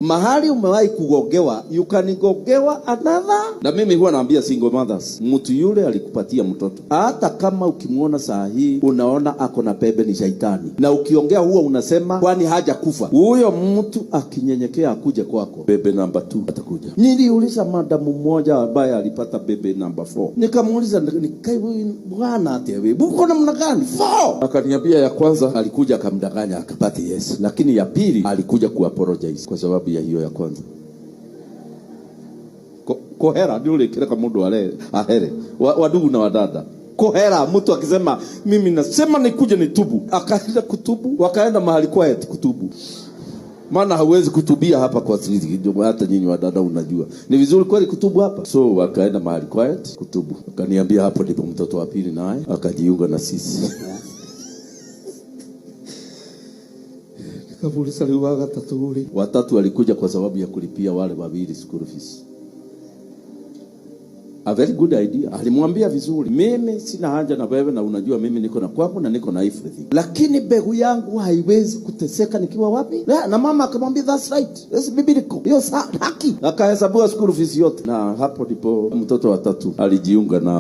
Mahali umewahi kugongewa, you can gongewa another. Na mimi huwa naambia single mothers, mtu yule alikupatia mtoto, hata kama ukimwona saa hii unaona ako na pembe ni shaitani, na ukiongea huwa unasema kwani haja kufa. Huyo mtu akinyenyekea akuje kwako, baby number 2 atakuja. Niliuliza madamu mmoja ambaye alipata baby number 4, nikamuuliza nikai, bwana ati wewe uko namna gani 4? Akaniambia ya kwanza alikuja akamdanganya akapata yes, lakini ya pili alikuja kuapologize kwa sababu ya hiyo ya kwanza. Kohera ndio ule mundu ahere wadugu na wadada. Kohera mtu akisema mimi nasema nikuje nitubu, akaenda kutubu, wakaenda mahali quiet kutubu. Maana hauwezi kutubia hapa kwa siri, hata nyinyi wadada unajua ni vizuri kweli kutubu hapa. So wakaenda mahali quiet kutubu, akaniambia hapo ndipo mtoto wa pili naye akajiunga na sisi. Nikamuuliza rĩu wa gatatũ rĩ? Watatu alikuja kwa sababu ya kulipia wale wawili school fees. A very good idea. Alimwambia vizuri, mimi sina haja na wewe, na unajua mimi niko na kwangu na niko na everything, lakini mbegu yangu haiwezi kuteseka nikiwa wapi? Na mama akamwambia that's right, that's biblical, hiyo haki. Akahesabiwa school fees yote, na hapo ndipo mtoto wa tatu alijiunga na